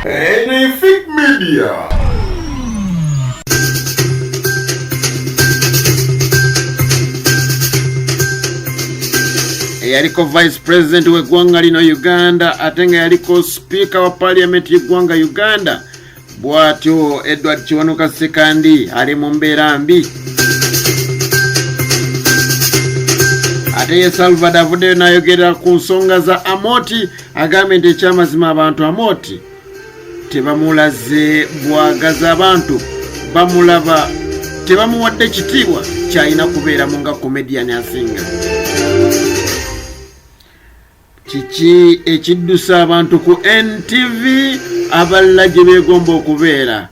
Anything Media. Eyaliko vice president w'eggwanga lino Uganda ate nga yaliko sipiika wa parliament y'eggwanga Uganda, bw'atyo Edward Kiwanuka Ssekandi ali mu mbeera mbi. Ate ye Salvador avuddeyo n'ayogera ku nsonga za Amooti, agambye nti ekyamazima abantu Amooti tebamulaze bwagazi, abantu bamulaba tebamuwadde kitiibwa kyalina kubeeramu nga komediyani asinga. Kiki ekiddusa abantu ku NTV abalala gye beegomba okubeera?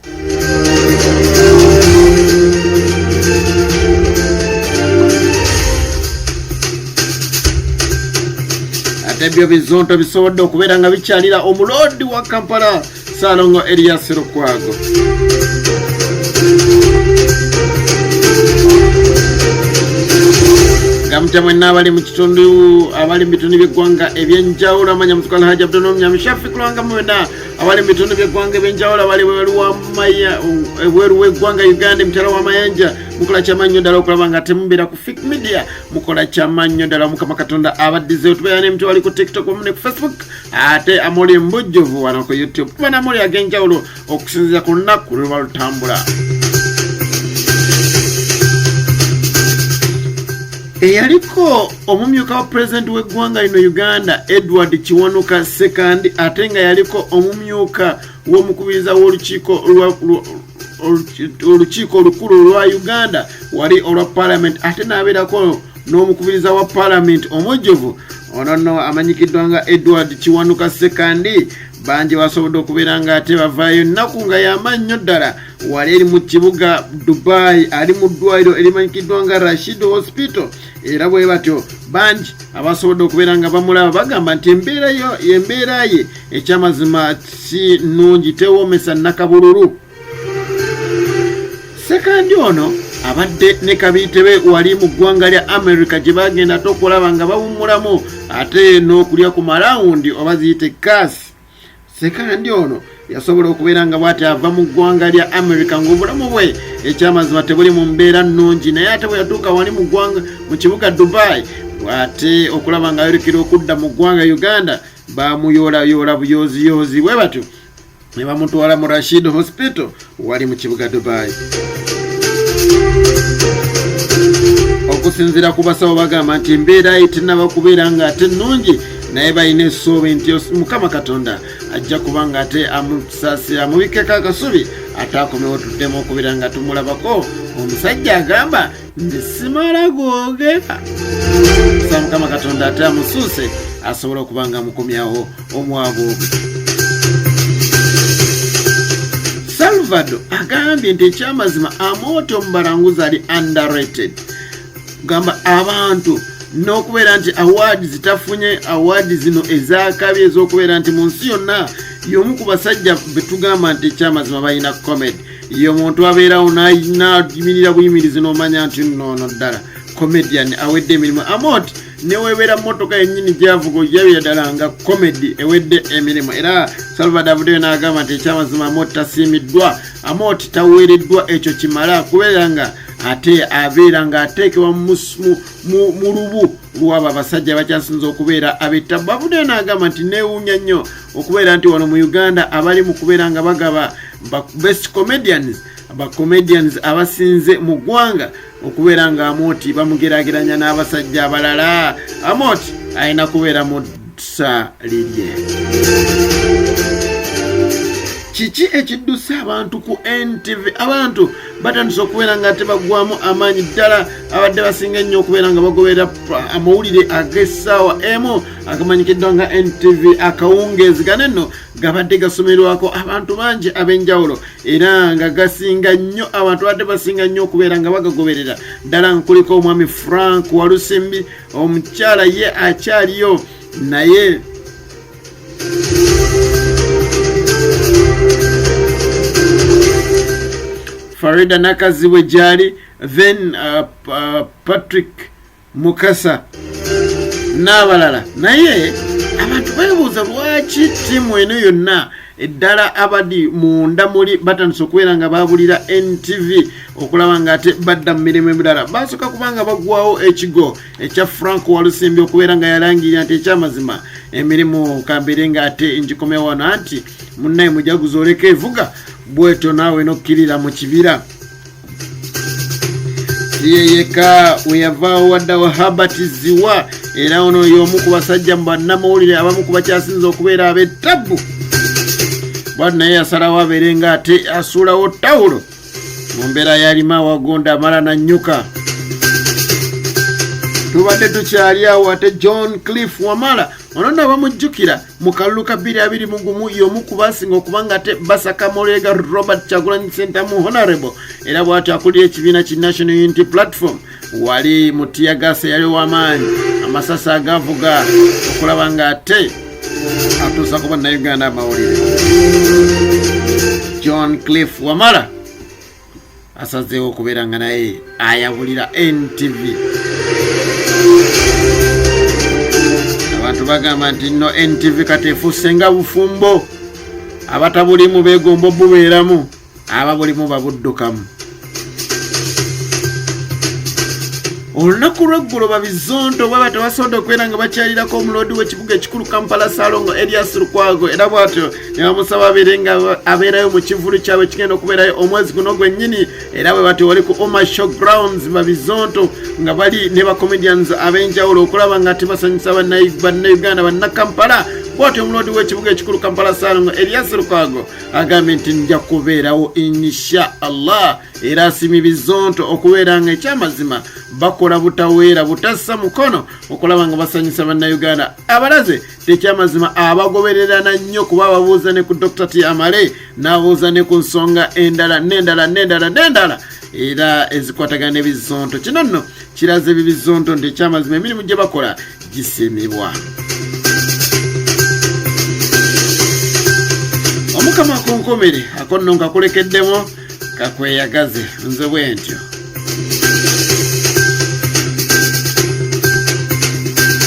Ate byo bizonto bisobodde okubeera nga bikyalira omuloodi wa Kampala Ssalongo Erias Lukwago. Gamutya mwenna abali mu kitundu, abali mu bitundu by'eggwanga ebyenjawulo, amanya mutuka Alhaji Abdul Nyami Shafi Kulwanga, mwena abali mu bitundu by'eggwanga ebyenjawulo, abali ebweru w'eggwanga Uganda, emitala w'amayanja, mukola kyamaanyi nnyo ddala okulaba nga temubeera ku Fik Media, mukola kyamaanyi nnyo ddala. Mukama Katonda abaddizeewo. Tubeera n'emitwe wali ku TikTok wamu ne ku Facebook, ate amuli mbujjuvu wano ku YouTube, tuba namuli ag'enjawulo okusinziira ku lunaku lwe lutambula. Eyaliko omumyuka wa pulezidenti w'eggwanga lino Uganda Edward Kiwanuka Ssekandi, ate nga yaliko omumyuka w'omukubiriza w'olukiiko olukiiko olukulu olwa Uganda wali olwa parliament, ate n'abeerako n'omukubiriza wa parliament omujjuvu, ono nno amanyikiddwa nga Edward Kiwanuka Ssekandi, bangi basobodde okubeera nga ate bavaayo ennaku nga yamannyo ddala wali eri mu kibuga Dubai, ali mu ddwaliro erimanyikiddwa nga Rashid Hospital. Era bwe batyo bangi abasobodde okubeera nga bamulaba bagamba nti embeera yo embeera ye ekyamazima si nnungi, tewoomesa nakabululu. Ssekandi ono abadde ne kabiite wali mu ggwanga lya America gye bagenda ate okulaba nga bawummulamu ate n'okulya ku malawundi oba ziyite kaasi. Ssekandi ono yasobola okubeera nga bwati ava mu ggwanga lya America ng'obulamu bwe ekyamazima tebuli mu mbeera nnungi, naye ate bwe yatuuka wali mu ggwanga mu kibuga Dubai ate okulaba nga ayolekera okudda mu ggwanga Uganda, bamuyoolayoola buyoziyoozi bwe batyo ne bamutwala mu Rashid Hospital wali mu kibuga Dubai. Okusinziira ku basawo bagamba nti embeera ye tennaba kubeera nga ate nnungi, naye balina essuubi nti Mukama Katonda ajja kuba nga ate amusaasira amubikkeko akasubi ate akomewo tuddemu okubeera nga tumulabako. Omusajja agamba nti simala googera sa Mukama Katonda ate amusuuse asobole okuba nga amukomyawo omwago ogwo. Salvador agambye nti ekyamazima Amooti omubalanguzi ali underrated, gamba abantu n'okubeera nti awards tafunye awards zino ezakabi ez'okubeera nti mu nsi yonna y'omu ku basajja betugamba nti ekyamazima balina comedy. Ye omuntu abeerawo nayimirira buyimirizi n'omanya nti noono ddala comedian awedde emirimu. Amooti newebeera motoka yennyini gyavuga ojabira ddala nga comedy ewedde emirimu. Era Salvador avuddeyo n'agamba nti ekyamazima Amooti tasiimiddwa, Amooti taweereddwa ekyo kimala kubeera nga ate abeera ng'ateekebwa mu lubu lwabo abasajja bakyasinze okubeera ab'ettabu. Avuddeyo n'agamba nti neewuunya nnyo okubeera nti wano mu Uganda abali mu kubeera nga bagaba best comedians, ba comedians abasinze mu ggwanga, okubeera nga Amooti bamugeraageranya n'abasajja abalala. Amooti alina kubeera mu ssa lirye. Kiki ekiddusa abantu ku NTV? Abantu batandise okubeera nga tebaggwamu amaanyi ddala, abadde basinga ennyo okubeera nga bagoberera amawulire ag'essaawa emu agamanyikiddwa nga NTV akawungeezi gano nno gabadde gasomerwako abantu bangi ab'enjawulo, era nga gasinga nnyo abantu badde basinga nnyo okubeera nga bagagoberera ddala. Nkuliko omwami Frank Walusimbi, omukyala ye akyaliyo naye Farida Nakazibwe gyali, then Patrick Mukasa n'abalala. Naye abantu beebuuza lwaki ttiimu eno yonna Eddala abadi munda muli batandise okubeera nga babulira NTV okulaba nga ate badda mu mirimu emirala. Basooka kubanga bagwawo ekigo ekya Frank Walusimbi okubeera nga yalangirira nti ekyamazima emirimu kambeere nga ate ngikomya wano, anti munnaye mujaguza oleka evuga bwetyo naawe nokkirira mu kibira. Yeyeka weyavaawo waddawo Herbert Ziwa, era ono y'omu ku basajja mu bannamawulire abamu ku bakyasinze okubeera ab'ettabbu. Bwati naye yasalawo abeere nga ate asuulawo tawulo mu mbeera yalima wagonda amala nannyuka. Tubadde tukyali awo ate John Cliff Wamala ono nno abamujjukira mu kalulu ka 2021 y'omu ku basinga okuba nga ate basaka Mulega Robert Kyagulanyi Ssentamu Honorable, era bw'atyo akulira ekibiina ki National Unity Platform wali mu tiyagasi eyali ow'amaanyi amasasi agavuga okulaba nga ate atuusa ku bannayuganda amawulire. John Cliff Wamala asazeewo okubeera nga naye ayabulira NTV. Abantu bagamba nti nno NTV kati efuuse nga bufumbo, abatabulimu beegomba obubeeramu, ababulimu babuddukamu. Olunaku lw'eggulo babizonto bwaba tebasobodde okubeera nga bakyalirako omuloodi w'ekibuga ekikulu Kampala Ssalongo Erias Lukwago, era bw'atyo ne bamusaba abeere nga abeerayo mu kivvulu kyabwe kigenda okubeerayo omwezi guno gwennyini. Era bwe batyo wali ku Oma Show Grounds babizonto nga bali ne ba comedians ab'enjawulo okulaba nga tebasanyusa bannayuganda bannakampala. Bw'atyo omuloodi w'ekibuga ekikulu Kampala Ssalongo Erias Lukwago agambye nti nja kubeerawo insha Allah, era asiimye bizonto okubeera nga ekyamazima bakola butaweera butassa mukono okulaba nga basanyusa bannayuganda. Abalaze tekyamazima abagobererana nnyo kuba ababuuza ne ku Dr. T Amale n'abuuza ne ku nsonga endala n'endala n'endala n'endala era ezikwatagana n'ebizonto. Kino nno kiraze ebibizonto nti ekyamazima emirimu gye bakola gisiimibwa. Omukama akonkomere ako nno nkakulekeddemu kakweyagaze nze bwentyo.